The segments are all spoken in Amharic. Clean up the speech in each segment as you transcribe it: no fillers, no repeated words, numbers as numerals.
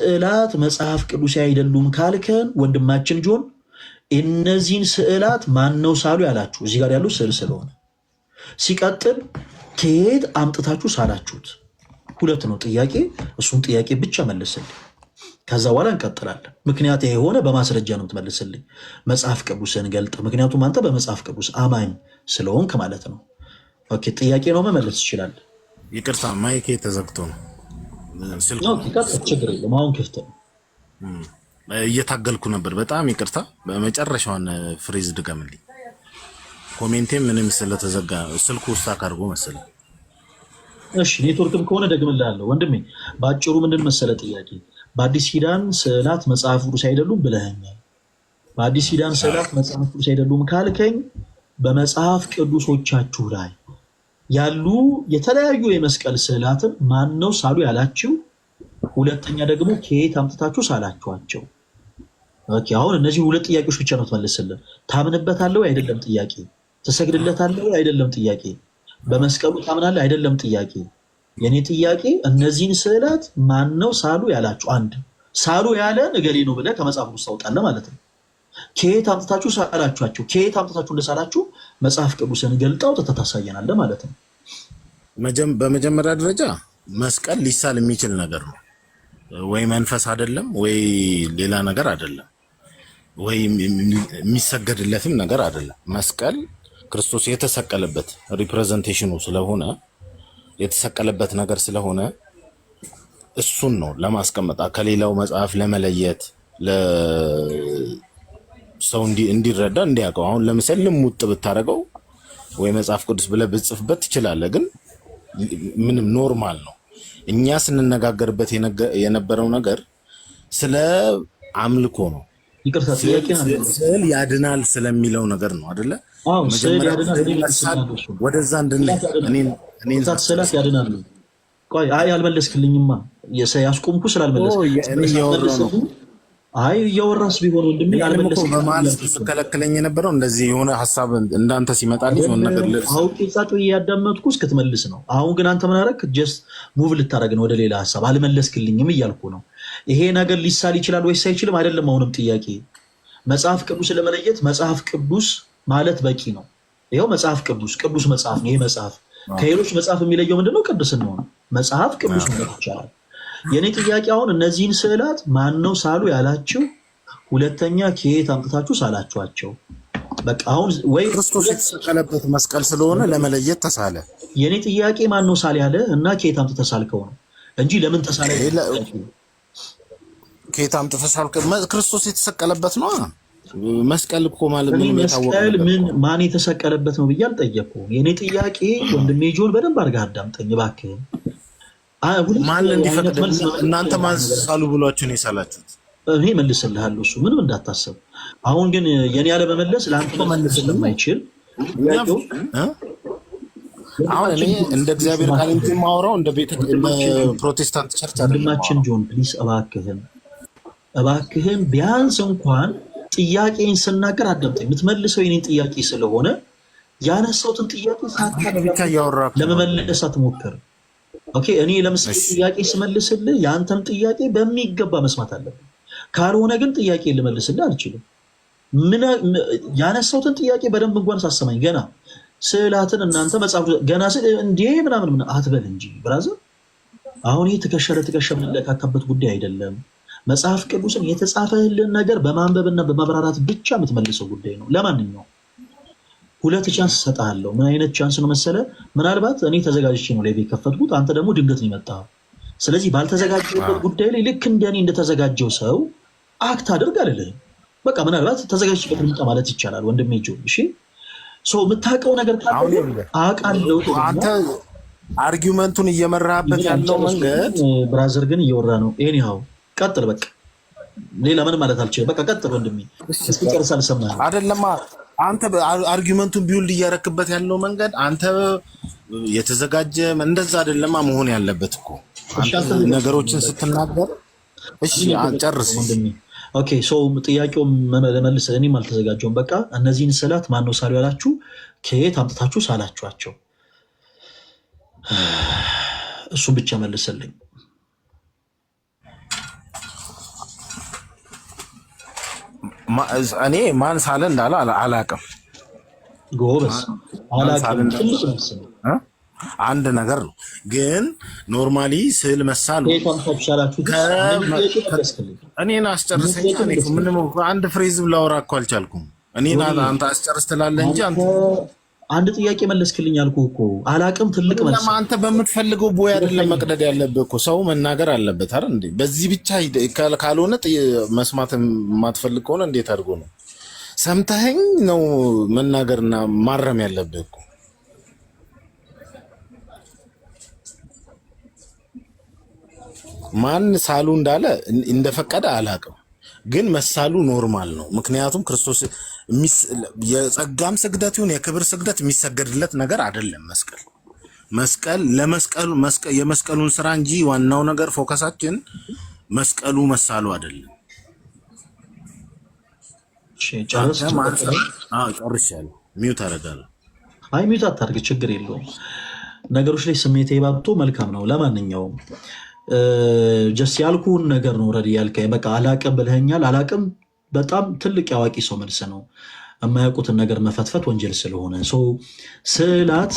ስዕላት መጽሐፍ ቅዱስ አይደሉም ካልከን ወንድማችን ጆን፣ እነዚህን ስዕላት ማነው ሳሉ ያላችሁ? እዚህ ጋር ያለው ስዕል ስለሆነ፣ ሲቀጥል ከየት አምጥታችሁ ሳላችሁት? ሁለት ነው ጥያቄ። እሱን ጥያቄ ብቻ መልስልኝ። ከዛ በኋላ እንቀጥላለን። ምክንያት የሆነ በማስረጃ ነው የምትመልስልኝ፣ መጽሐፍ ቅዱስን ገልጠ። ምክንያቱም አንተ በመጽሐፍ ቅዱስ አማኝ ስለሆንክ ማለት ነው። Okay፣ ጥያቄ ነው፣ መመለስ ትችላለህ። ይቅርታ፣ mic ኤ ተዘግቶ ነው ስልኩ። Okay፣ ቀጥል፣ ችግር የለም። አሁን ክፍት ነው። እየታገልኩ ነበር። በጣም ይቅርታ። በመጨረሻዋን phrase ድገምልኝ። Comment ኤ ምንም ስለተዘጋ ስልኩ stuck አድርጎ መሰለኝ። እሺ፣ ኔትወርክም ከሆነ ደግምልሃለሁ ወንድሜ። በአጭሩ ምንድን መሰለ ጥያቄ፣ በአዲስ ኪዳን ስዕላት መጽሐፍ ቅዱስ አይደሉም ብለኸኛል። በአዲስ ኪዳን ስዕላት መጽሐፍ ቅዱስ አይደሉም ካልከኝ በመጽሐፍ ቅዱሶቻችሁ ላይ ያሉ የተለያዩ የመስቀል ስዕላትን ማን ነው ሳሉ ያላችሁ? ሁለተኛ ደግሞ ከየት አምጥታችሁ ሳላችኋቸው? Okay፣ አሁን እነዚህ ሁለት ጥያቄዎች ብቻ ነው ትመልስልን። ታምንበታለህ ወይ አይደለም ጥያቄ። ትሰግድለታለህ ወይ አይደለም ጥያቄ። በመስቀሉ ታምናለህ አይደለም ጥያቄ። የእኔ ጥያቄ እነዚህን ስዕላት ማነው ሳሉ ያላችሁ? አንድ ሳሉ ያለ እገሌ ነው ብለህ ከመጽሐፍ ውስጥ ታውጣለህ ማለት ነው። ከየት አምጥታችሁ ሳላችኋቸው? ከየት አምጥታችሁ እንደሳላችሁ መጽሐፍ ቅዱስን ገልጠው ታሳየናለህ ማለት ነው። በመጀመሪያ ደረጃ መስቀል ሊሳል የሚችል ነገር ነው ወይ መንፈስ አይደለም ወይ ሌላ ነገር አይደለም ወይ የሚሰገድለትም ነገር አይደለም። መስቀል ክርስቶስ የተሰቀለበት representation ኑ ስለሆነ፣ የተሰቀለበት ነገር ስለሆነ እሱን ነው ለማስቀመጥ፣ ከሌላው መጽሐፍ ለመለየት፣ ሰው እንዲረዳ፣ እንዲያውቀው። አሁን ለምሳሌ ልሙጥ ብታደርገው ወይ መጽሐፍ ቅዱስ ብለህ ብጽፍበት ትችላለህ፣ ግን ምንም normal ነው። እኛ ስንነጋገርበት የነበረው ነገር ስለ አምልኮ ነው። ይቅርታ፣ ጥያቄ ስዕል ያድናል ስለሚለው ነገር ነው አይደለ? አዎ፣ ስዕል ያድናል። ወደዛ እንድንሄድ እኔን ስዕላት ያድናሉ። ቆይ፣ አይ አልመለስክልኝማ። ያስቆምኩ ስላልመለስክ። አይ እያወራስ ቢሆን ወንድሜ አልመለስክልኝም። በመሀል ስከለክለኝ የነበረው እንደዚህ የሆነ ሀሳብ እንዳንተ ሲመጣልኝ የሆነ ነገር አውቄ ጸጥ ብዬ ያዳመጥኩ እስክትመልስ ነው። አሁን ግን አንተ ምን አደረግክ? Just move ልታደርግ ነው ወደ ሌላ ሀሳብ። አልመለስክልኝም እያልኩ ነው። ይሄ ነገር ሊሳል ይችላል ወይስ አይችልም? አይደለም። አሁንም ጥያቄ መጽሐፍ ቅዱስ ለመለየት መጽሐፍ ቅዱስ ማለት በቂ ነው። ይኸው መጽሐፍ ቅዱስ ቅዱስ መጽሐፍ ነው። ይሄ መጽሐፍ ከሌሎች መጽሐፍ የሚለየው ምንድነው? ቅድስናው ነው። መጽሐፍ ቅዱስ ማለት ይቻላል። የእኔ ጥያቄ አሁን እነዚህን ስዕላት ማነው ሳሉ ያላችሁ? ሁለተኛ ከየት አምጥታችሁ ሳላችኋቸው? በቃ አሁን ወይ ክርስቶስ የተሰቀለበት መስቀል ስለሆነ ለመለየት ተሳለ። የእኔ ጥያቄ ማነው ሳል ያለ እና ከየት አምጥተህ ሳልከው ነው እንጂ ለምን ተሳለ? ከየት አምጥተህ ሳልከው ክርስቶስ የተሰቀለበት ነው። መስቀል እኮ ማለት ምንም የታወቀ መስቀል ነገር ምን እኮ ነው። ማን የተሰቀለበት ነው ብዬ አልጠየቅኩም። የእኔ ጥያቄ ወንድሜ ጆን በደንብ አድርገህ አዳምጠኝ እባክህን። ሁለት ማን አይነት እንዲፈቅድ መልስ መመለስ እናንተ ማን ትችላለህ። ሳሉ ብሏችሁ ነው የሳላችሁት? እኔ መልስልሃለሁ፣ እሱ ምንም እንዳታሰብ። አሁን ግን የኔ ያለመመለስ ለአንተ እኮ መልስ መልስልኝ። ስለማይችል እኛ ጥያቄው እ? አሁን እኔ እንደ እግዚአብሔር ቃል እንጂ የማወራው እንደ ቤተ እንደ ፕሮቴስታንት church አይደለም ወንድማችን የማወራው። ጆን፣ please፣ እባክህን እባክህን ቢያንስ እንኳን ጥያቄን ስናገር አዳምጠኝ። የምትመልሰው የኔን ጥያቄ ስለሆነ ያነሳሁትን ጥያቄ አንተ ብቻ ሳታዳምጥ እያወራህ እኮ ነው። ለመመለስ አትሞክር። Okay፣ እኔ ለምሳሌ ጥያቄ ስመልስልህ የአንተን ጥያቄ በሚገባ መስማት አለብን። ካልሆነ ግን ጥያቄ ልመልስልህ አልችልም። ያነሳሁትን ጥያቄ በደንብ እንኳን ሳሰማኝ ገና ስዕላትን እናንተ መጽሐፍ ገና ስል እንዴ ምናምን ምናምን አትበል እንጂ brother። አሁን ይህ ትከሻ ለትከሻ የምንለካካበት ጉዳይ አይደለም። መጽሐፍ ቅዱስን የተጻፈልን ነገር በማንበብና በማብራራት ብቻ የምትመልሰው ጉዳይ ነው። ለማንኛውም ሁለት chance እሰጥሃለሁ። ምን አይነት chance ነው መሰለ? ምናልባት እኔ ተዘጋጅቼ ነው live የከፈትኩት፣ አንተ ደግሞ ድንገት ነው የመጣኸው። ስለዚህ ባልተዘጋጀበት ጉዳይ ላይ ልክ እንደኔ እንደተዘጋጀው ሰው act አድርግ አልልህም። በቃ ምናልባት ተዘጋጅበት ልምጣ ማለት ይቻላል ወንድሜ ጆ። እሺ፣ so የምታውቀው ነገር ካለ አሁን ይኸውልህ አውቃለሁ። አንተ argument ኡን እየመራህበት ያለው መንገድ Brother ግን እየወራ ነው። Anyhow ቀጥል። በቃ ሌላ ምን ማለት አልችልም። በቃ ቀጥል ወንድሜ፣ እስኪጨርስ አልሰማህም። አይደለማ። አንተ argument ኡን build እያረክበት ያለው መንገድ አንተ የተዘጋጀ እንደዛ አይደለማ መሆን ያለበት እኮ። እሺ፣ አንተ ነገሮችን ስትናገር እሺ ጨርስ። ወንድሜ። Okay፣ so ጥያቄው ለመልስ እኔም አልተዘጋጀውም። በቃ እነዚህን ስዕላት ማነው ሳሉ ያላችሁ? ከየት አምጥታችሁ ሳላችኋቸው? እሱን ብቻ መልስልኝ። እኔ ማን ሳለ እንዳለ አላቅም። ጎበዝ፣ አላቅም ትልቅ መልስ ነው። አንድ ነገር ነው። ግን normally ስዕል መሳሉ እኔን አስጨርሰኝ። ምንም አንድ phrase ም ላወራ እኮ አልቻልኩም። እኔን አንተ አስጨርስ ትላለህ እንጂ አንድ ጥያቄ መለስክልኝ አልኩህ እኮ። አላቅም ትልቅ መልስ። አንተ በምትፈልገው ቦይ አይደለም መቅደድ ያለብህ እኮ፣ ሰው መናገር አለበት አይደል እንዴ? በዚህ ብቻ ካልሆነ መስማት የማትፈልግ ከሆነ እንዴት አድርጎ ነው ሰምተኸኝ ነው መናገርና ማረም ያለብህ እኮ። ማን ሳሉ እንዳለ እንደፈቀደ አላቅም፣ ግን መሳሉ normal ነው። ምክንያቱም ክርስቶስ የጸጋም ስግደት ይሁን የክብር ስግደት የሚሰገድለት ነገር አይደለም። መስቀል መስቀል ለመስቀሉ የመስቀሉን ስራ እንጂ ዋናው ነገር focus ኣችን መስቀሉ መሳሉ አይደለም። ጨርሻለሁ። mute አደርጋለሁ። አይ mute አታድርግ፣ ችግር የለውም። ነገሮች ላይ ስሜት ባብቶ መልካም ነው። ለማንኛውም just ያልኩህን ነገር ነው already ያልከኝ። በቃ አላቅም ብለኸኛል። አላቅም በጣም ትልቅ የአዋቂ ሰው መልስ ነው። የማያውቁትን ነገር መፈትፈት ወንጀል ስለሆነ ስዕላት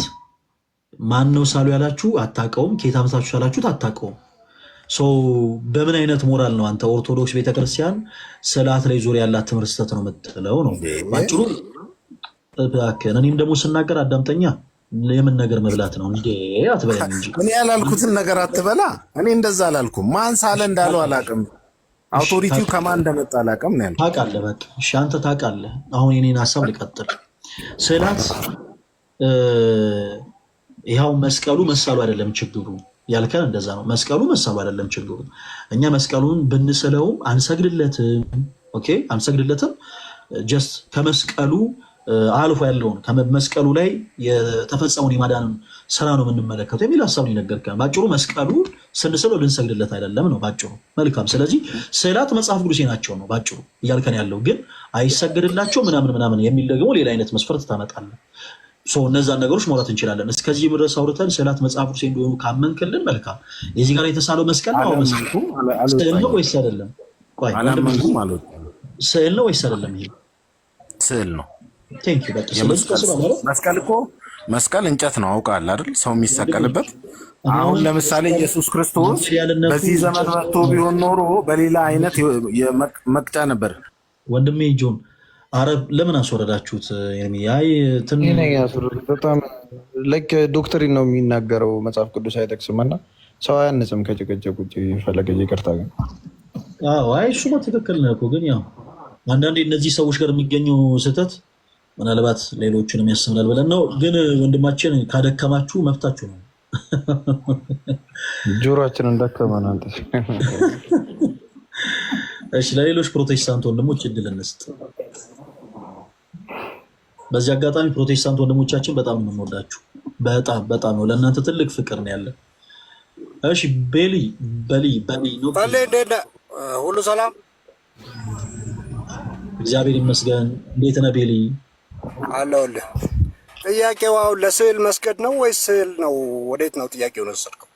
ማን ነው ሳሉ ያላችሁ አታውቀውም። ከየት አምጥታችሁ ያላችሁት አታውቀውም። በምን አይነት ሞራል ነው አንተ ኦርቶዶክስ ቤተክርስቲያን ስዕላት ላይ ዙሪያ ያላት ትምህርት ስህተት ነው የምትለው? ነው ባጭሩ። እኔም ደግሞ ስናገር አዳምጠኛ። የምን ነገር መብላት ነው እንዴ? አትበላኝ እንጂ እኔ ያላልኩትን ነገር አትበላ። እኔ እንደዛ አላልኩም። ማን ሳለ እንዳለው አላውቅም። authority ው ከማን እንደመጣ አላውቅም ነው ያልኩት። ታውቃለህ፣ በቃ እሺ፣ አንተ ታውቃለህ። አሁን የኔን ሀሳብ ልቀጥል። ስዕላት ይኸው መስቀሉ መሳሉ አይደለም ችግሩ ያልከን እንደዛ ነው። መስቀሉ መሳሉ አይደለም ችግሩ። እኛ መስቀሉን ብንስለውም አንሰግድለትም። okay፣ አንሰግድለትም። just ከመስቀሉ አልፎ ያለውን ከመስቀሉ ላይ የተፈጸመውን የማዳንን ስራ ነው የምንመለከተው የሚል ሀሳብ ነው የነገርከን። ባጭሩ መስቀሉ ስንስለው ልንሰግድለት አይደለም ነው ባጭሩ። መልካም። ስለዚህ ስዕላት መጽሐፍ ቅዱሴ ናቸው ነው ባጭሩ እያልከን ያለው። ግን አይሰገድላቸው ምናምን ምናምን የሚል ደግሞ ሌላ አይነት መስፈርት ታመጣለህ። እነዛን ነገሮች ማውራት እንችላለን። እስከዚህ ድረስ አውርተን ስዕላት መጽሐፍ ቅዱሴ እንደሆኑ ካመንክልን መልካም። የዚህ ጋር የተሳለው መስቀል ነው ስዕል ነው ወይስ አይደለም? ቆይ ስዕል ነው ወይስ አይደለም? ይሄ ስዕል ነው። መስቀል እኮ መስቀል እንጨት ነው አውቃለሁ አይደል? ሰው የሚሰቀልበት። አሁን ለምሳሌ ኢየሱስ ክርስቶስ በዚህ ዘመን መጥቶ ቢሆን ኖሮ በሌላ አይነት መቅጫ ነበር። ወንድሜ ጆን አረብ ለምን አስወረዳችሁት? አይ በጣም like doctrine ነው የሚናገረው መጽሐፍ ቅዱስ አይጠቅስም እና ሰው አያንጽም ከጭቅጭቅ ውጭ ፈለገ። ይቅርታ ግን አይ እሱማ ትክክል ነህ እኮ ግን ያው አንዳንዴ እነዚህ ሰዎች ጋር የሚገኘው ስህተት ምናልባት ሌሎቹንም ያስተምራል ብለን ነው። ግን ወንድማችን ካደከማችሁ መብታችሁ ነው። ጆሮአችን እንዳከመን አንተ። እሺ፣ ለሌሎች ፕሮቴስታንት ወንድሞች እድል እንስጥ። በዚህ አጋጣሚ ፕሮቴስታንት ወንድሞቻችን በጣም ነው የምንወዳችሁ። በጣም በጣም ነው። ለእናንተ ትልቅ ፍቅር ነው ያለን። እሺ፣ ቤሊ በሊ በሊ ነው ሁሉ ሰላም፣ እግዚአብሔር ይመስገን። እንዴት ነህ ቤሊ? አለሁልህ። ጥያቄው አሁን ለስዕል መስገድ ነው ወይስ ስዕል ነው? ወዴት ነው ጥያቄውን ወሰድከው?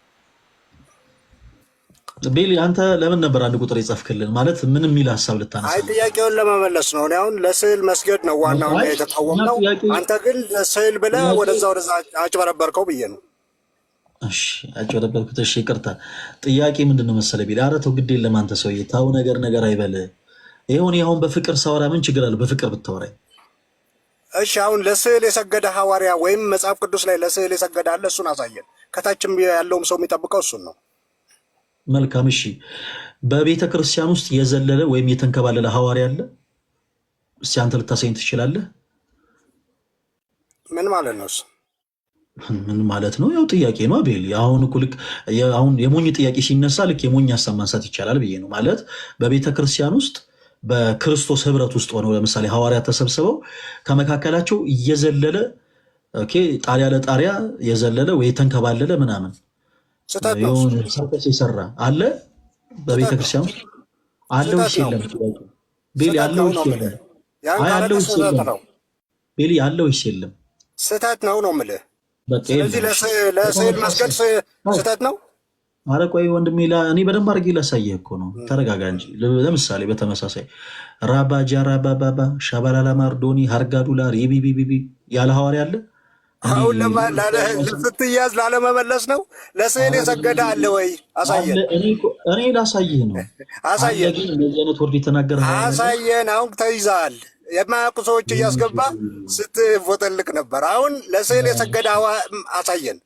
ቤሊ አንተ ለምን ነበር አንድ ቁጥር የጻፍክልን? ማለት ምን የሚል ሀሳብ ልታነሳ? አይ ጥያቄውን ለመመለስ ነው። እኔ አሁን ለስዕል መስገድ ነው ዋናው የተቃወምነው። አንተ ግን ለስዕል ብለህ ወደዛ ወደዛ አጭበረበርከው ብዬ ነው። እሺ አጭበረበርኩት። እሺ ይቅርታ። ጥያቄ ምንድን ነው መሰለህ ቤሊ፣ ኧረ ተው ግድ የለም አንተ ሰውዬ ተው፣ ነገር ነገር አይበል። ይሁን አሁን በፍቅር ሳወራ ምን ችግር አለ? በፍቅር ብታወራኝ እሺ አሁን ለስዕል የሰገደ ሐዋርያ ወይም መጽሐፍ ቅዱስ ላይ ለስዕል የሰገደ አለ? እሱን አሳየን። ከታችም ያለውም ሰው የሚጠብቀው እሱን ነው። መልካም እሺ። በቤተ ክርስቲያን ውስጥ የዘለለ ወይም የተንከባለለ ሐዋርያ አለ? እስቲ አንተ ልታሳይኝ ትችላለህ? ምን ማለት ነው እሱ? ምን ማለት ነው? ያው ጥያቄ ነው አቤል። አሁን እኮ ልክ አሁን የሞኝ ጥያቄ ሲነሳ ልክ የሞኝ ሀሳብ ማንሳት ይቻላል ብዬ ነው። ማለት በቤተ ክርስቲያን ውስጥ በክርስቶስ ህብረት ውስጥ ሆነው ለምሳሌ ሐዋርያት ተሰብስበው ከመካከላቸው እየዘለለ okay፣ ጣሪያ ለጣሪያ የዘለለ ወይ የተንከባለለ ምናምን ሰርከስ የሰራ አለ በቤተ ክርስቲያን ውስጥ አለ ወይስ የለም? ቤሊ አለ ወይስ የለም? አይ አለ ወይስ የለም? ቤሊ አለ ወይስ የለም? ስህተት ነው ነው የምልህ። ስለዚህ ለስዕል መስገድ ስህተት ነው። አረ ቆይ ወንድሜ፣ እኔ በደንብ አድርጌ ላሳየህ እኮ ነው። ተረጋጋ እንጂ። ለምሳሌ በተመሳሳይ ራባጃ ራባባባ ሻባላላ ማርዶኒ ሀርጋዱላ ሪቢቢቢቢ ያለ ሐዋርያ አለ። አሁን ስትያዝ ላለመመለስ ነው። ለስዕል የሰገደ አለ ወይ? አሳየን። እኔ ላሳይህ ነው። አሳየን። ግን እንደዚህ አይነት word የተናገረ አሳየን። አሁን ተይዘሃል። የማያውቁ ሰዎች እያስገባ ስትቦጠልቅ ነበር። አሁን ለስዕል የሰገደ አሳየን።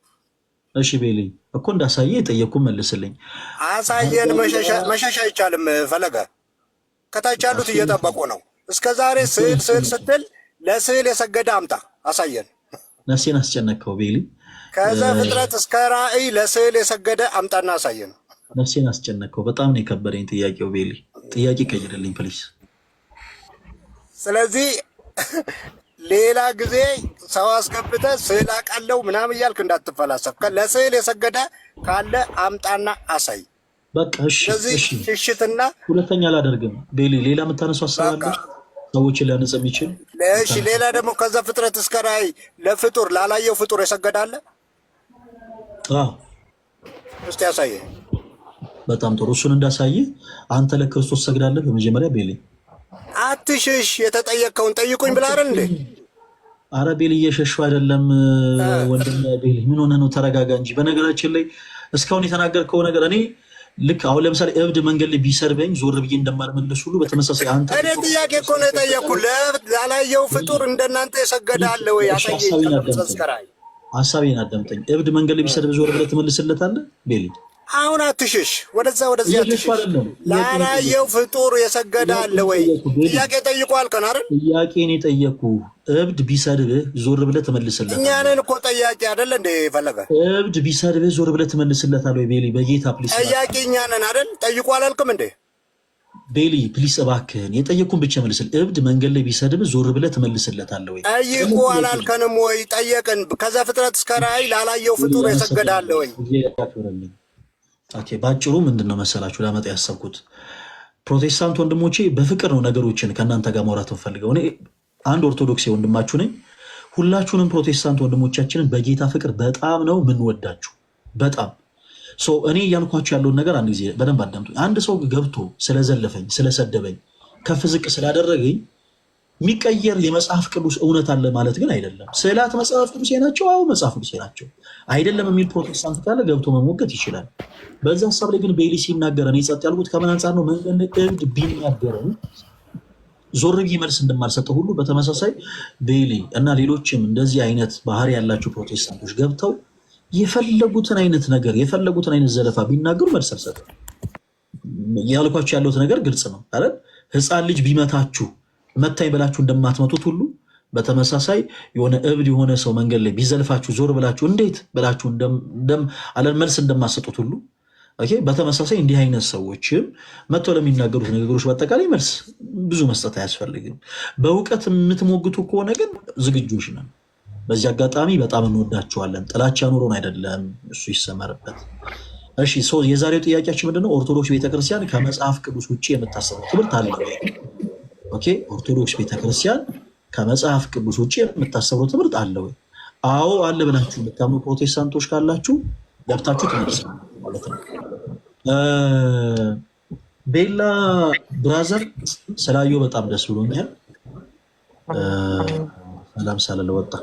እሺ ቤሊ እኮ እንዳሳየ የጠየቅኩ መልስልኝ። አሳየን። መሸሻ አይቻልም። ፈለገ ከታች ያሉት እየጠበቁ ነው። እስከ ዛሬ ስዕል ስዕል ስትል ለስዕል የሰገደ አምጣ፣ አሳየን። ነፍሴን አስጨነቅከው ቤሊ። ከዘፍጥረት እስከ ራእይ ለስዕል የሰገደ አምጣና አሳየን። ነፍሴን አስጨነቅከው። በጣም ነው የከበደኝ ጥያቄው ቤሊ። ጥያቄ ቀይርልኝ please። ስለዚህ ሌላ ጊዜ ሰው አስገብተህ ስዕል አውቃለሁ ምናምን እያልክ እንዳትፈላሰፍ። ለስዕል የሰገደ ካለ አምጣና አሳይ። በቃ እሺ፣ ስለዚህ ሽሽትና ሁለተኛ አላደርግም ቤሊ። ሌላ የምታነሱ ሀሳብ አለ ሰዎችን ሊያነጽ የሚችል? እሺ፣ ሌላ ደግሞ ከዛ ፍጥረት እስከ ራእይ ለፍጡር ላላየው ፍጡር የሰገደ አለ? እስቲ ያሳየ። በጣም ጥሩ። እሱን እንዳሳየ አንተ ለክርስቶስ ሰግዳለህ በመጀመሪያ ቤሊ። አትሽሽ። የተጠየቅከውን ጠይቁኝ ብለህ አይደል እንዴ? አረ ቤሊ እየሸሹ አይደለም ወንድም ቤሊ፣ ምን ሆነህ ነው? ተረጋጋ እንጂ። በነገራችን ላይ እስካሁን የተናገርከው ነገር እኔ ልክ አሁን ለምሳሌ እብድ መንገድ ላይ ቢሰርበኝ ዞር ብዬ እንደማልመለስ ሁሉ በተመሳሳይ አንተ እኔ ጥያቄ እኮ ነው የጠየኩህ። ላላየው ፍጡር እንደናንተ የሰገደ አለ ወይ? አሳየኝ። ሀሳቤን አዳምጠኝ። እብድ መንገድ ላይ ቢሰርብ ዞር ብለህ ትመልስለታለህ ቤሊ? አሁን አትሽሽ፣ ወደዛ ወደዚህ አትሽሽ። ላላየው ፍጡር የሰገደ አለ ወይ? ጥያቄ ጠይቆ አልከን አይደል? ጥያቄን የጠየኩህ እብድ ቢሰድብህ ዞር ብለህ ትመልስለታለህ። እኛንን እኮ ጠያቂ አይደል እንደ ፈለገ። እብድ ቢሰድብህ ዞር ብለህ ትመልስለታለህ ወይ? ቤሊ በጌታ please። ጠያቂ እኛንን አይደል? ጠይቆ አላልክም እንዴ? ቤሊ please እባክህን የጠየኩህን ብቻ መልስል። እብድ መንገድ ላይ ቢሰድብህ ዞር ብለህ ትመልስለታለህ ወይ? ጠይቁ አላልከንም ወይ? ጠየቅን። ከዛ ፍጥረት እስከ ራእይ ላላየው ፍጡር የሰገደ አለ ወይ? Okay፣ በአጭሩ ምንድን ነው መሰላችሁ ላመጣ ያሰብኩት፣ ፕሮቴስታንት ወንድሞቼ በፍቅር ነው ነገሮችን ከእናንተ ጋር ማውራት ፈልገው። እኔ አንድ ኦርቶዶክስ ወንድማችሁ ነኝ። ሁላችሁንም ፕሮቴስታንት ወንድሞቻችንን በጌታ ፍቅር በጣም ነው ምንወዳችሁ። በጣም እኔ እያልኳችሁ ያለውን ነገር አንድ ጊዜ በደንብ አዳምጡ። አንድ ሰው ገብቶ ስለዘለፈኝ፣ ስለሰደበኝ፣ ከፍ ዝቅ ስላደረገኝ የሚቀየር የመጽሐፍ ቅዱስ እውነት አለ ማለት ግን አይደለም። ስዕላት መጽሐፍ ቅዱሴ ናቸው፣ አዎ መጽሐፍ ቅዱሴ ናቸው። አይደለም የሚል ፕሮቴስታንት ካለ ገብቶ መሞገት ይችላል። በዛ ሀሳብ ላይ ግን ቤሊ ሲናገር እኔ ጸጥ ያልኩት ከምን አንጻር ነው? መንገድ እብድ ቢናገረን ዞር ብዬ መልስ እንደማልሰጠው ሁሉ በተመሳሳይ ቤሊ እና ሌሎችም እንደዚህ አይነት ባህሪ ያላቸው ፕሮቴስታንቶች ገብተው የፈለጉትን አይነት ነገር የፈለጉትን አይነት ዘለፋ ቢናገሩ መልስ አልሰጥም። ያልኳቸው ያለሁት ነገር ግልጽ ነው አይደል? ሕፃን ልጅ ቢመታችሁ መታኝ ብላችሁ እንደማትመቱት ሁሉ በተመሳሳይ የሆነ እብድ የሆነ ሰው መንገድ ላይ ቢዘልፋችሁ ዞር ብላችሁ እንዴት ብላችሁ አለን መልስ እንደማትሰጡት ሁሉ በተመሳሳይ እንዲህ አይነት ሰዎችም መጥተው ለሚናገሩት ንግግሮች በአጠቃላይ መልስ ብዙ መስጠት አያስፈልግም። በእውቀት የምትሞግቱ ከሆነ ግን ዝግጆች ነን። በዚህ አጋጣሚ በጣም እንወዳችኋለን። ጥላቻ ኑሮን አይደለም፣ እሱ ይሰመርበት። እሺ፣ የዛሬው ጥያቄያችን ምንድነው? ኦርቶዶክስ ቤተክርስቲያን ከመጽሐፍ ቅዱስ ውጭ የምታስተምረው ትምህርት አለ ወይ? Okay፣ ኦርቶዶክስ ቤተክርስቲያን ከመጽሐፍ ቅዱስ ውጭ የምታስተምረው ትምህርት አለ ወይ? አዎ አለ ብላችሁ የምታምኑ ፕሮቴስታንቶች ካላችሁ ገብታችሁ ትመልስ ማለት ነው። ቤላ brother ስላየሁ በጣም ደስ ብሎኛል። ሰላም ሳልል ወጣ።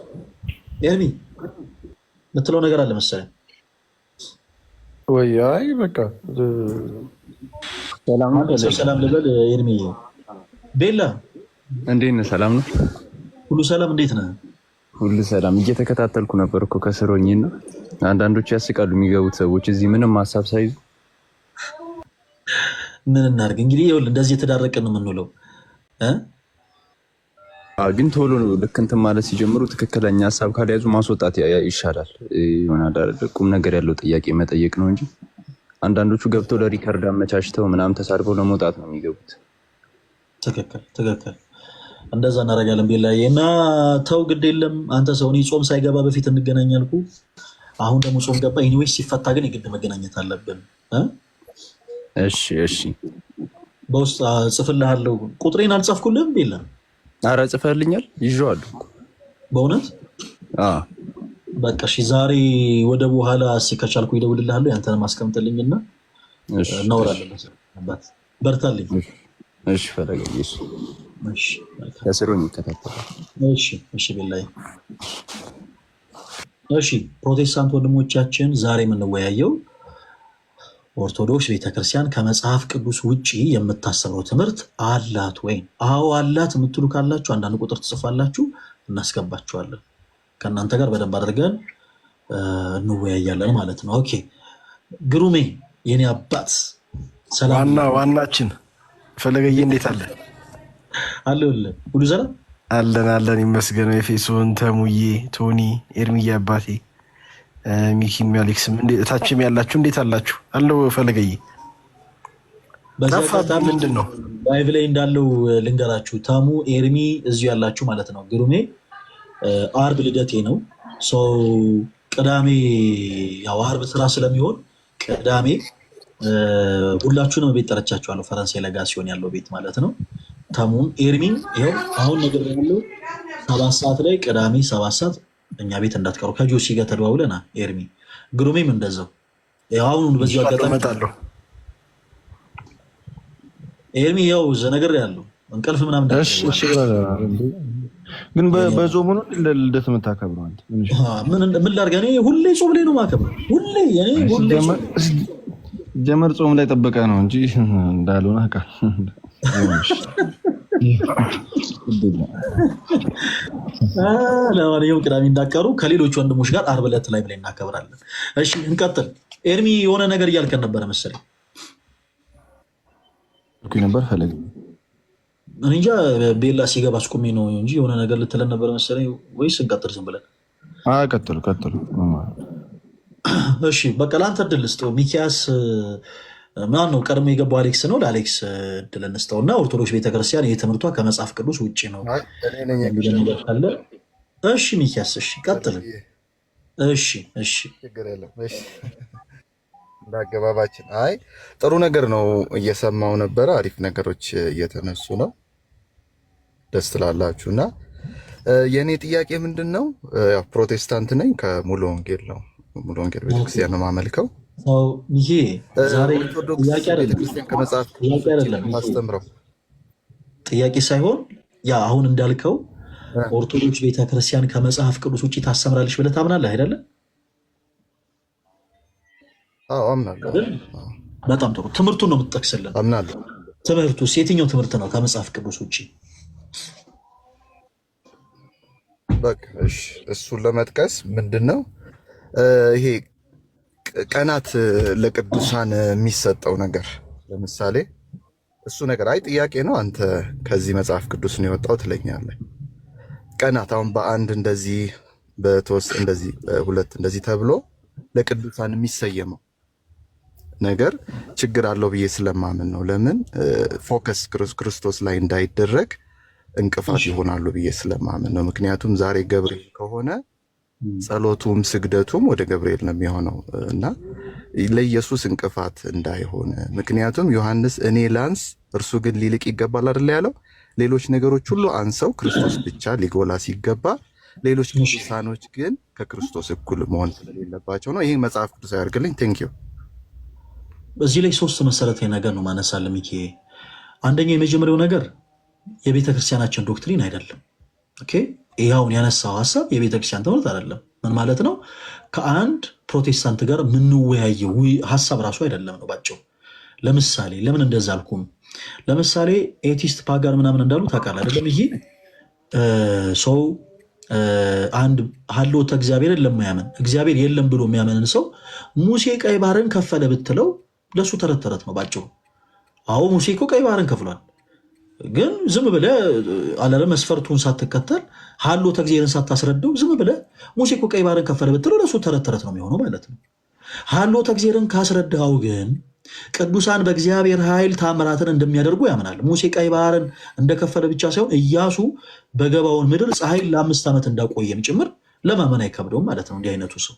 ኤርሚ የምትለው ነገር አለ መሰለኝ። ወይ አይ በቃ ሰላም ልበል። ኤርሚ ቤላ እንዴት ነህ? ሰላም ነው? ሁሉ ሰላም፣ እንዴት ነህ? ሁሉ ሰላም። እየተከታተልኩ ነበር እኮ ከስር ሆኜ እና አንዳንዶች ያስቃሉ የሚገቡት ሰዎች እዚህ ምንም ሀሳብ ሳይዙ። ምን እናድርግ እንግዲህ፣ ይኸውልህ እንደዚህ የተዳረቅን ነው የምንውለው። ግን ቶሎ ነው ልክ እንትን ማለት ሲጀምሩ ትክክለኛ ሀሳብ ካልያዙ ማስወጣት ይሻላል። ይሆናል ቁም ነገር ያለው ጥያቄ መጠየቅ ነው እንጂ አንዳንዶቹ ገብተው ለ record አመቻችተው ምናምን ተሳድበው ለመውጣት ነው የሚገቡት። ትክክል ትክክል፣ እንደዛ እናደርጋለን። ቤላዬ እና ተው ግድ የለም አንተ ሰው፣ እኔ ጾም ሳይገባ በፊት እንገናኝ አልኩ። አሁን ደግሞ ጾም ገባ። Anyways ሲፈታ ግን የግድ መገናኘት አለብን። እሺ እሺ፣ በውስጥ ጽፍልሃለሁ። ቁጥሬን አልጻፍኩልህም ቤላ? ኧረ ጽፈህልኛል፣ ይዤዋለሁ። በእውነት? በቃ እሺ፣ ዛሬ ወደ በኋላ እስኪ ከቻልኩ ይደውልልሃለሁ። ያንተንም አስቀምጥልኝና እሺ እሺ እናወራለን። አባት በርታልኝ። እሺ ፈለገ እሺ፣ እሺ መልካም። ከስሩኝ ይከታተላል። እሺ እሺ ቤላይ እሺ። ፕሮቴስታንት ወንድሞቻችን ዛሬ የምንወያየው ኦርቶዶክስ ቤተክርስቲያን ከመጽሐፍ ቅዱስ ውጭ የምታስተምረው ትምህርት አላት ወይ? አዎ አላት የምትሉ ካላችሁ አንዳንድ ቁጥር ትጽፋላችሁ፣ እናስገባችኋለን። ከእናንተ ጋር በደንብ አድርገን እንወያያለን ማለት ነው። Okay ግሩሜ የኔ አባት ሰላም ዋና ዋናችን ፈለገዬ እንዴት አለ? አለሁልህ። ሁሉ ሰላም አለን አለን፣ ይመስገነው። ኤፌሶን፣ ተሙዬ፣ ቶኒ፣ ኤርሚዬ አባቴ፣ ሚኪም አሌክስም እታችም ያላችሁ እንዴት አላችሁ? አለው ፈለገዬ። በዚህ ጠፋብህ፣ አጋጣሚ ምንድን ነው? live ላይ እንዳለው ልንገራችሁ። ተሙ ኤርሚ እዚሁ ያላችሁ ማለት ነው። ግሩሜ አርብ ልደቴ ነው። ሰው ቅዳሜ ያው አርብ ስራ ስለሚሆን ቅዳሜ ሁላችሁንም ቤት ጠርቻችኋለሁ። ፈረንሳይ ለጋ ሲሆን ያለው ቤት ማለት ነው። ተሙን ኤርሚን ይኸው አሁን ነገር ያለው 7 ሰዓት ላይ ቅዳሜ 7 ሰዓት እኛ ቤት እንዳትቀሩ ከጆሲ ጋር ተደዋውለና ኤርሚ ግሩሜም እንደዛው ይኸው አሁን በዚሁ አጋጣሚ እመጣለሁ። ኤርሚ ያው ነገር ያለው እንቅልፍ ምናምን እሺ እሺ brother። ግን በጾሙ ነው ልደት የምታከብረው አንተ? ምን ላድርግ? እኔ ሁሌ ጾም ላይ ነው የማከብረው። ሁሌ እኔ ሁሌ ጾም ጀመር ጾም ላይ ጠበቀ ነው እንጂ እንዳልሆነ አውቃለሁ። ለማንኛውም ቅዳሜ እንዳቀሩ ከሌሎች ወንድሞች ጋር አርብ ዕለት ላይ ብለን እናከብራለን። እሺ እንቀጥል። ኤርሚ የሆነ ነገር እያልከን ነበረ መሰለኝ። ነበር ፈለግ እኔ እንጃ ቤላ ሲገባ አስቁሜ ነው እንጂ የሆነ ነገር ልትለን ነበር መሰለኝ። ወይስ እንቀጥል ዝም ብለን? ቀጥሉ ቀጥሉ። እሺ በቃ ለአንተ እድል ልስጠው። ሚኪያስ ማን ነው ቀድሞ የገባው? አሌክስ ነው። ለአሌክስ እድል እንስጠው እና ኦርቶዶክስ ቤተክርስቲያን ይህ ትምህርቷ ከመጽሐፍ ቅዱስ ውጭ ነው አይ እኔ ነኝ የሚለን ነገር የቀደምኩት። ካለ እሺ ሚኪያስ፣ እሺ ቀጥል። እሺ እሺ ችግር የለም። እሺ እንደ አገባባችን አይ ጥሩ ነገር ነው እየሰማው ነበረ። አሪፍ ነገሮች እየተነሱ ነው። ደስ ትላላችሁ። እና የእኔ ጥያቄ ምንድን ነው? ያው ፕሮቴስታንት ነኝ። ከሙሉ ወንጌል ነው ሙሉ ወንጌል ቤተክርስቲያን ነው የማመልከው። ሰው ይሄ ዛሬ ኦርቶዶክስ ጥያቄ አይደለም፣ ቤተክርስቲያን ከመጽሐፍ ቅዱስ ጥያቄ ውጭ ነው አይደለም፣ ይሄ የምታስተምረው? ጥያቄ ሳይሆን ያ አሁን እንዳልከው ኦርቶዶክስ ቤተክርስቲያን ከመጽሐፍ ቅዱስ ውጭ ታስተምራለች ብለህ ታምናለህ አይደለ? አዎ አምናለሁ። አይደል? አዎ በጣም ጥሩ። ትምህርቱን ነው የምትጠቅስልን። አምናለሁ። ትምህርቱ የትኛው ትምህርት ነው ከመጽሐፍ ቅዱስ ውጭ? በቃ እሺ፣ እሱን ለመጥቀስ ምንድን ነው ይሄ ቀናት ለቅዱሳን የሚሰጠው ነገር ለምሳሌ እሱ ነገር አይ ጥያቄ ነው። አንተ ከዚህ መጽሐፍ ቅዱስ ነው የወጣው ትለኛለህ። ቀናት አሁን በአንድ እንደዚህ በተወስ እንደዚህ በሁለት እንደዚህ ተብሎ ለቅዱሳን የሚሰየመው ነገር ችግር አለው ብዬ ስለማምን ነው። ለምን focus ክርስቶስ ላይ እንዳይደረግ እንቅፋት ይሆናሉ ብዬ ስለማምን ነው። ምክንያቱም ዛሬ ገብርኤል ከሆነ ጸሎቱም ስግደቱም ወደ ገብርኤል ነው የሚሆነው እና ለኢየሱስ እንቅፋት እንዳይሆን። ምክንያቱም ዮሐንስ እኔ ላንስ እርሱ ግን ሊልቅ ይገባል አይደል ያለው። ሌሎች ነገሮች ሁሉ አንሰው ክርስቶስ ብቻ ሊጎላ ሲገባ፣ ሌሎች ቅዱሳኖች ግን ከክርስቶስ እኩል መሆን ስለሌለባቸው ነው። ይህ መጽሐፍ ቅዱስ ያደርግልኝ። Thank you። በዚህ ላይ ሶስት መሰረታዊ ነገር ነው ማነሳለ ሚኪ። አንደኛው የመጀመሪያው ነገር የቤተ ክርስቲያናችን doctrine አይደለም። Okay፣ ይህ አሁን ያነሳው ሀሳብ የቤተ ክርስቲያን ትምህርት አይደለም። ምን ማለት ነው? ከአንድ ፕሮቴስታንት ጋር የምንወያየው ሀሳብ ራሱ አይደለም ነው ባጭሩ። ለምሳሌ ለምን እንደዛ አልኩም? ለምሳሌ atheist pagan ምናምን እንዳሉ ታውቃለህ አይደለም? ይሄ ሰው አንድ ሀልዎተ እግዚአብሔርን ለማያምን እግዚአብሔር የለም ብሎ የሚያምንን ሰው ሙሴ ቀይ ባህርን ከፈለ ብትለው ለእሱ ተረት ተረት ነው ባጭሩ። አዎ ሙሴ እኮ ቀይ ባህርን ከፍሏል። ግን ዝም ብለህ አለ መስፈርቱን ሳትከተል ሀልዎተ እግዚአብሔርን ሳታስረዳው ዝም ብለህ ሙሴ እኮ ቀይ ባህርን ከፈለ ብትለው ለእሱ ተረት ተረት ነው የሚሆነው ማለት ነው። ሀልዎተ እግዚአብሔርን ካስረዳኸው ግን ቅዱሳን በእግዚአብሔር ኃይል ታምራትን እንደሚያደርጉ ያምናል። ሙሴ ቀይ ባህርን እንደከፈለ ብቻ ሳይሆን ኢያሱ በገባዖን ምድር ፀሐይን ለ5 ዓመት እንዳቆየም ጭምር ለማመን አይከብደውም ማለት ነው እንዲህ አይነቱ ሰው።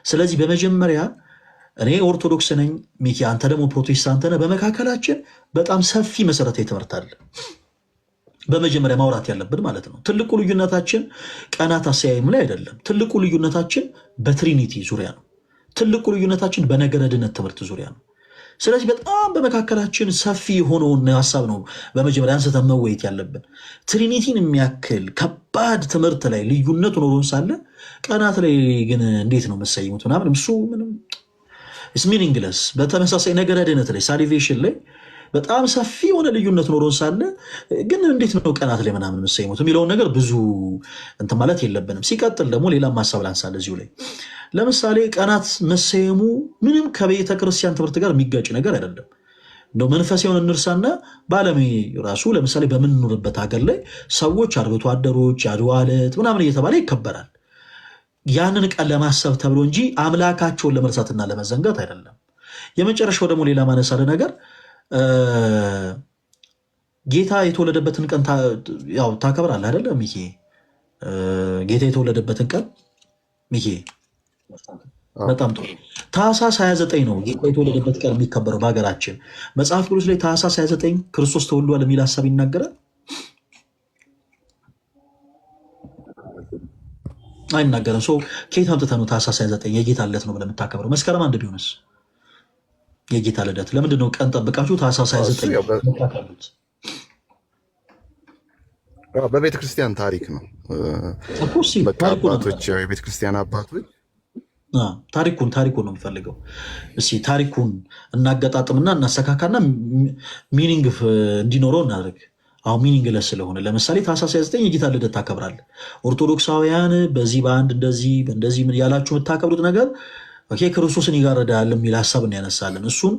ስለዚህ በመጀመሪያ እኔ ኦርቶዶክስ ነኝ ሚኪ፣ አንተ ደግሞ ፕሮቴስታንት ነህ። በመካከላችን በጣም ሰፊ መሰረታዊ ትምህርት አለ። በመጀመሪያ ማውራት ያለብን ማለት ነው። ትልቁ ልዩነታችን ቀናት አሰያየም ላይ አይደለም። ትልቁ ልዩነታችን በ Trinity ዙሪያ ነው። ትልቁ ልዩነታችን በነገረ ድነት ትምህርት ዙሪያ ነው። ስለዚህ በጣም በመካከላችን ሰፊ የሆነውን ሀሳብ ነው በመጀመሪያ አንስተን መወየት ያለብን። Trinity ን የሚያክል ከባድ ትምህርት ላይ ልዩነቱ ኖሮን ሳለ ቀናት ላይ ግን እንዴት ነው መሰይሙት ምናምን እሱ ምንም meaningless። በተመሳሳይ ነገረ ድነት ላይ፣ salvation ላይ በጣም ሰፊ የሆነ ልዩነት ኖሮን ሳለ ግን እንዴት ነው ቀናት ላይ ምናምን መሰይሙት የሚለውን ነገር ብዙ እንትን ማለት የለብንም። ሲቀጥል ደግሞ ሌላም ሀሳብ ላንሳለ እዚሁ ላይ። ለምሳሌ ቀናት መሰየሙ ምንም ከቤተ ክርስቲያን ትምህርት ጋር የሚጋጭ ነገር አይደለም። እንደው መንፈሳዊውን እንርሳና በዓለም ራሱ ለምሳሌ በምንኖርበት ሀገር ላይ ሰዎች አርብቶ አደሮች የአድዋ ዕለት ምናምን እየተባለ ይከበራል። ያንን ቀን ለማሰብ ተብሎ እንጂ አምላካቸውን ለመርሳትና ለመዘንጋት አይደለም። የመጨረሻው ደግሞ ሌላ ማነሳለ ነገር፣ ጌታ የተወለደበትን ቀን ያው ታከብራለህ አይደለ ሚኪ? ጌታ የተወለደበትን ቀን ሚኪ? በጣም ጥሩ። ታህሳስ 29 ነው ጌታ የተወለደበት ቀን የሚከበረው በሀገራችን። መጽሐፍ ቅዱስ ላይ ታህሳስ 29 ክርስቶስ ተወልዷል የሚል ሀሳብ ይናገራል? አይናገርም። So ከየት አምጥተህ ነው ታህሳስ 29 የጌታ ልደት ነው ብለህ የምታከብረው? መስከረም 1 ቢሆንስ የጌታ ልደት? ለምንድን ነው ቀን ጠብቃችሁ ታህሳስ 29 የምታከብሩት? በቤተ ክርስቲያን ታሪክ ነው። በቃ አባቶች፣ የቤተ ክርስቲያን አባቶች ታሪኩን ነው የምፈልገው። እስኪ ታሪኩን እናገጣጥምና እናሰካካና meaning እንዲኖረው እናደርግ። አሁን meaningless ስለሆነ ለምሳሌ ታህሳስ 29 የጌታ ልደት ታከብራለህ። ኦርቶዶክሳውያን በዚህ በአንድ እንደዚህ እንደዚህ ያላችሁ የምታከብሩት ነገር okay ክርስቶስን ይጋርዳል የሚል ሀሳብ እናያነሳለን። እሱን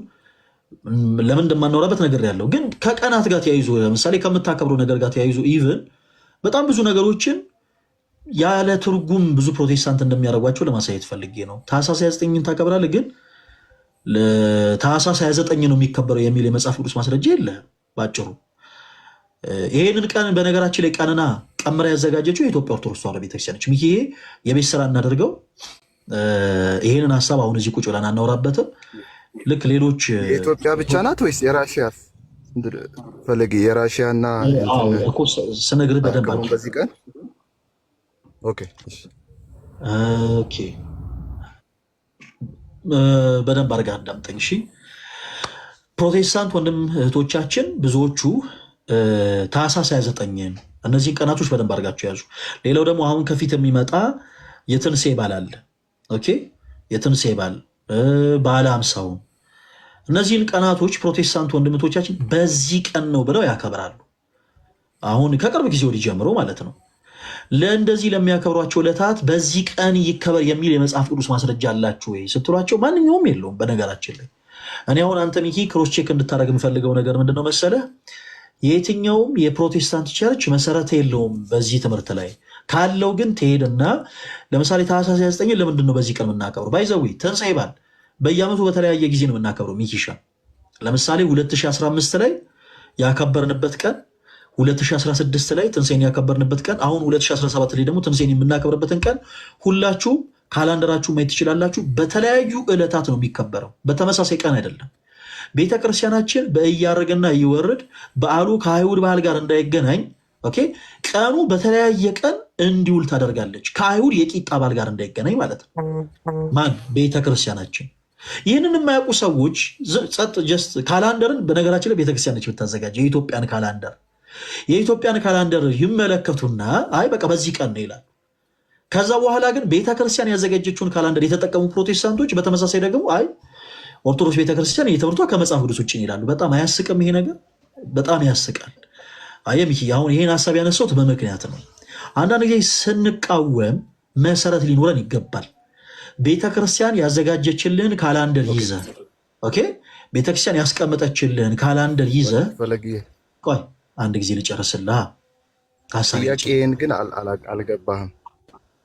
ለምን እንደማናወራበት ነገር ያለው ግን ከቀናት ጋር ተያይዞ፣ ለምሳሌ ከምታከብረው ነገር ጋር ተያይዞ even በጣም ብዙ ነገሮችን ያለ ትርጉም ብዙ ፕሮቴስታንት እንደሚያደርጓቸው ለማሳየት ፈልጌ ነው። ታህሳስ 29ን ታከብራለህ፣ ግን ታህሳስ 29 ነው የሚከበረው የሚል የመጽሐፍ ቅዱስ ማስረጃ የለህም። ባጭሩ ይሄንን ቀን በነገራችን ላይ ቀንና ቀምራ ያዘጋጀችው የኢትዮጵያ ኦርቶዶክስ ተዋሕዶ ቤተክርስቲያን ነች። ሚኪ የቤት ስራ እናደርገው። ይሄንን ሀሳብ አሁን እዚህ ቁጭ ብለን አናወራበትም። ልክ ሌሎች የኢትዮጵያ ብቻ ናት ወይስ የራሽያ? ፈለጌ፣ የራሽያ እና ስነግርህ በደንብ በዚህ ቀን okay። Okay፣ በደንብ አድርገህ አዳምጠኝ። እሺ፣ ፕሮቴስታንት ወንድም እህቶቻችን ብዙዎቹ ታህሳስ 29ን እነዚህን ቀናቶች በደንብ አድርጋቸው ያዙ። ሌላው ደግሞ አሁን ከፊት የሚመጣ የትንሴ በዓል አለ። Okay፣ የትንሴ በዓል፣ በዓለ ሃምሳውን፣ እነዚህን ቀናቶች ፕሮቴስታንት ወንድምቶቻችን በዚህ ቀን ነው ብለው ያከብራሉ። አሁን ከቅርብ ጊዜ ወዲህ ጀምሮ ማለት ነው። ለእንደዚህ ለሚያከብሯቸው ዕለታት በዚህ ቀን ይከበር የሚል የመጽሐፍ ቅዱስ ማስረጃ አላችሁ ወይ ስትሏቸው ማንኛውም የለውም። በነገራችን ላይ እኔ አሁን አንተ ሚኪ cross check እንድታደርግ የምፈልገው ነገር ምንድነው መሰለህ? የትኛውም የፕሮቴስታንት church መሰረት የለውም በዚህ ትምህርት ላይ። ካለው ግን ትሄድና ለምሳሌ ታህሳስ 29 ለምንድን ነው በዚህ ቀን የምናከብረው? By the way ትንሣኤ በዓል በየዓመቱ በተለያየ ጊዜ ነው የምናከብረው። ሚኪሻ፣ ለምሳሌ 2015 ላይ ያከበርንበት ቀን፣ 2016 ላይ ትንሣኤን ያከበርንበት ቀን፣ አሁን 2017 ላይ ደግሞ ትንሣኤን የምናከብርበትን ቀን ሁላችሁ calendar ኣችሁ ማየት ትችላላችሁ። በተለያዩ ዕለታት ነው የሚከበረው፣ በተመሳሳይ ቀን አይደለም። ቤተክርስቲያናችን በእያረገና እይወርድ በዓሉ ከአይሁድ ባህል ጋር እንዳይገናኝ okay፣ ቀኑ በተለያየ ቀን እንዲውል ታደርጋለች። ከአይሁድ የቂጣ በዓል ጋር እንዳይገናኝ ማለት ነው። ማን? ቤተክርስቲያናችን። ይህንን የማያውቁ ሰዎች ጸጥ just calendar ን፣ በነገራችን ላይ ቤተክርስቲያን ነች የምታዘጋጀው የኢትዮጵያን calendar። የኢትዮጵያን calendar ይመለከቱና አይ በቃ በዚህ ቀን ነው ይላል። ከዛ በኋላ ግን ቤተክርስቲያን ያዘጋጀችውን calendar የተጠቀሙ ፕሮቴስታንቶች በተመሳሳይ ደግሞ አይ ኦርቶዶክስ ቤተክርስቲያን የትምህርቷ ከመጽሐፍ ቅዱስ ውጭ ይላሉ። በጣም አያስቅም? ይሄ ነገር በጣም ያስቃል። አየህ ሚኪ፣ አሁን ይሄን ሀሳብ ያነሳሁት በምክንያት ነው። አንዳንድ ጊዜ ስንቃወም መሰረት ሊኖረን ይገባል። ቤተክርስቲያን ያዘጋጀችልን calendar ይዘህ፣ okay፣ ቤተክርስቲያን ያስቀመጠችልን calendar ይዘህ፣ ቆይ አንድ ጊዜ ልጨርስልህ። ጥያቄን ግን አልገባህም።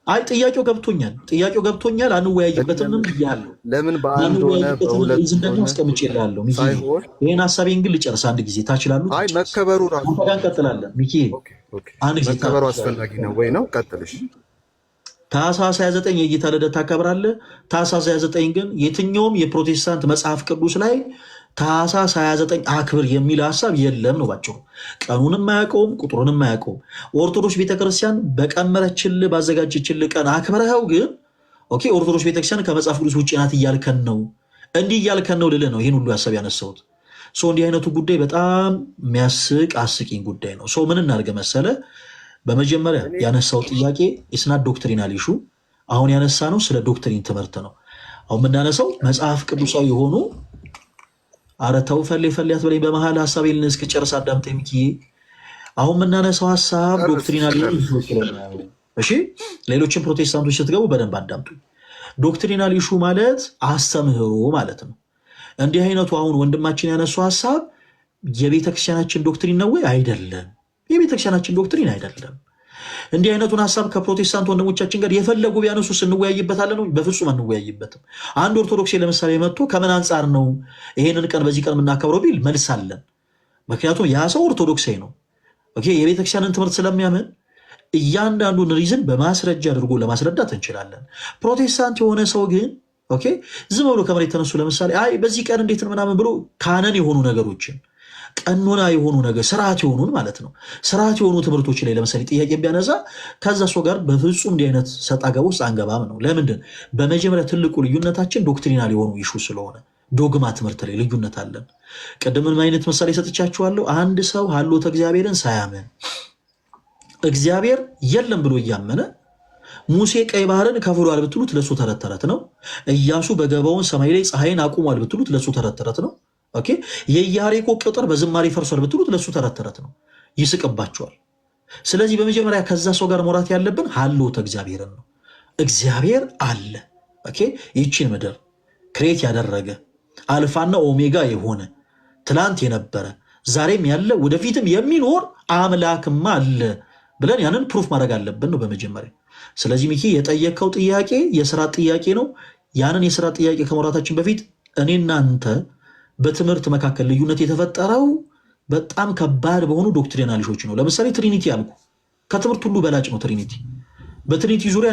አይ ጥያቄው ገብቶኛል፣ ጥያቄው ገብቶኛል። አንወያይበትም ብያለሁ። ለምን በአንድ ሆነ በሁለት ደግሞ አስቀምጬልሃለሁ። ሚኪ፣ ይህን ሀሳቤን ግን ልጨርስ አንድ ጊዜ ታችላሉ። አይ መከበሩ ራሱ አንተ ጋር እንቀጥላለን። ሚኪ፣ አንድ ጊዜ መከበሩ አስፈላጊ ነው ወይ ነው? ቀጥልሽ። ታህሳስ 29 የጌታ ልደት ታከብራለህ። ታህሳስ 29 ግን የትኛውም የፕሮቴስታንት መጽሐፍ ቅዱስ ላይ ታኅሳስ 29 አክብር የሚል ሀሳብ የለም ነው ባጭሩ። ቀኑንም አያውቀውም፣ ቁጥሩንም አያውቀውም። ኦርቶዶክስ ቤተክርስቲያን በቀመረችልህ ባዘጋጀችልህ ቀን አክብረኸው ግን okay ኦርቶዶክስ ቤተክርስቲያን ከመጽሐፍ ቅዱስ ውጭ ናት እያልከን ነው፣ እንዲህ እያልከን ነው ልልህ ነው ይህን ሁሉ ሀሳብ ያነሳሁት። So እንዲህ አይነቱ ጉዳይ በጣም የሚያስቅ አስቂኝ ጉዳይ ነው። So ምን እናድርግ መሰለ፣ በመጀመሪያ ያነሳው ጥያቄ it's not doctrinal issue። አሁን ያነሳነው ስለ doctrine ትምህርት ነው። አሁን የምናነሳው መጽሐፍ ቅዱሳዊ የሆኑ፣ ኧረ ተው ፈሌ ፈሌ አትበለኝ በመሀል፣ ሀሳቤን እስክጨርስ አዳምጠኝ ሚኪዬ። አሁን የምናነሳው ሀሳብ doctrinal የሆኑ issue ዎች ላይ ነው። እሺ፣ ሌሎችን ፕሮቴስታንቶች ስትገቡ በደንብ አዳምጡ። Doctrinal issue ማለት አስተምህሮ ማለት ነው። እንዲህ አይነቱ አሁን ወንድማችን ያነሱ ሀሳብ የቤተክርስቲያናችን doctrine ነው ወይ? አይደለም። የቤተክርስቲያናችን doctrine አይደለም። እንዲህ አይነቱን ሀሳብ ከፕሮቴስታንት ወንድሞቻችን ጋር የፈለጉ ቢያነሱ እንወያይበታለን? በፍጹም አንወያይበትም። አንድ ኦርቶዶክስ ለምሳሌ መጥቶ ከምን አንጻር ነው ይሄንን ቀን በዚህ ቀን የምናከብረው ቢል መልስ አለን። ምክንያቱም ያ ሰው ኦርቶዶክሳዊ ነው። Okay፣ የቤተክርስቲያንን ትምህርት ስለሚያምን እያንዳንዱን reason በማስረጃ አድርጎ ለማስረዳት እንችላለን። ፕሮቴስታንት የሆነ ሰው ግን okay ዝም ብሎ ከመሬት ተነሱ ለምሳሌ አይ በዚህ ቀን እንዴት ነው ምናምን ብሎ canon የሆኑ ነገሮችን፣ ቀኖና የሆኑ ነገር፣ ስርዓት የሆኑን ማለት ነው፣ ስርዓት የሆኑ ትምህርቶች ላይ ለምሳሌ ጥያቄ ቢያነሳ ከዛ ሰው ጋር በፍጹም እንዲህ አይነት ሰጣ ገባ ውስጥ አንገባም ነው። ለምንድን? በመጀመሪያ ትልቁ ልዩነታችን doctrinal የሆኑ issue ስለሆነ ዶግማ ትምህርት ላይ ልዩነት አለን። ቅድም ምን አይነት ምሳሌ ሰጥቻችኋለሁ። አንድ ሰው ሀልዎተ እግዚአብሔርን ሳያምን፣ እግዚአብሔር የለም ብሎ እያመነ ሙሴ ቀይ ባህርን ከፍሏል ብትሉት ለሱ ተረት ተረት ነው። ኢያሱ በገባዖን ሰማይ ላይ ፀሐይን አቁሟል ብትሉት ለሱ ተረት ተረት ነው። Okay፣ የኢያሪኮ ቅጥር በዝማሬ ፈርሷል ብትሉት ለሱ ተረት ተረት ነው። ይስቅባቸዋል። ስለዚህ በመጀመሪያ ከዛ ሰው ጋር ማውራት ያለብን ሀልዎተ እግዚአብሔርን ነው። እግዚአብሔር አለ። Okay፣ ይህችን ምድር create ያደረገ፣ አልፋና ኦሜጋ የሆነ፣ ትላንት የነበረ፣ ዛሬም ያለ፣ ወደፊትም የሚኖር አምላክማ አለ ብለን ያንን proof ማድረግ አለብን ነው በመጀመሪያ። ስለዚህ ሚኪ የጠየቅከው ጥያቄ የስራ ጥያቄ ነው። ያንን የስራ ጥያቄ ከማውራታችን በፊት እኔና አንተ በትምህርት መካከል ልዩነት የተፈጠረው በጣም ከባድ በሆኑ doctrinal issue ዎች ነው። ለምሳሌ Trinity አልኩ፣ ከትምህርት ሁሉ በላጭ ነው Trinity። በ Trinity ዙሪያ